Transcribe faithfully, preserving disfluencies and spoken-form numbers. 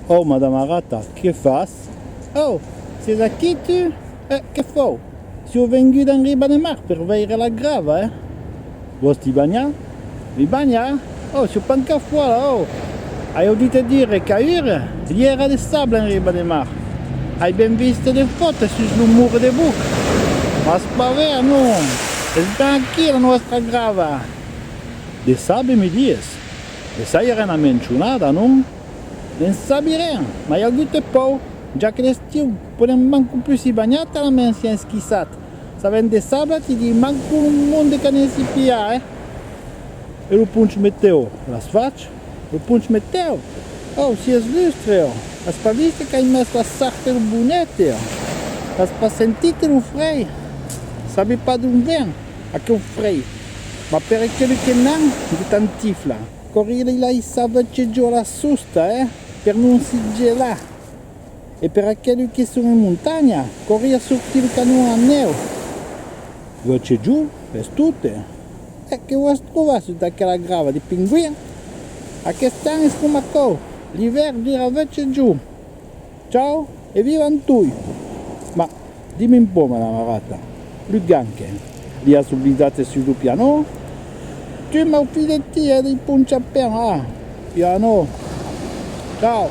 Oh, madama Rata, que fas? Oh, siás aquí tu? Eh, que fau? Siáu venguda en riba de mar per veire la grava, eh? Vòs ti banhar? Mi banhar? Oh, siáu pas encara fòla, oh! Ai audit dire qu'aüra li èra de sable en riba de mar. Ai ben viste de fòtas sus lo mur de boc. Mas pas ver, non! Es ben aquí la nòstra grava! De sable, mi dies? E çai ren a mencionada, non? Ne'n sabi ren, m'ai agut paur, ja que l'estiu podèm mancon pus i banhar talament siam esquissats. S'avèm de sable, ti dii mancon lo monde qu'a ne'n si pilhar, eh? E lo ponch metèo, l'as fach? Lo ponch metèo? Oh, siás lustre, oh! As pas viste qu'ai mes la sarta e lo bonet, oh? As pas sentit lo frei? Sabi pas d'on ven aqueu frei, ma per aquelu que n'an de tantifla, còri li laissar vètge jo a la sosta, eh? Per non si gelar. E per aquelu que son en montanha, còri a sortir lo canon a nèu. Vètge jo, es tot, eh? E que vòs trobar sus d'aquela grava? De pingüin? Aquest an es coma aquò, l'ivèrn dura vètge jorns. Ciao e viva Antoi! Ma, dimi un pauc, madama Rata, lo ganque, li as oblidat sus lo piano? Tu, mau filh de ti, eh, li poncha pen, ah, piano! Ciao!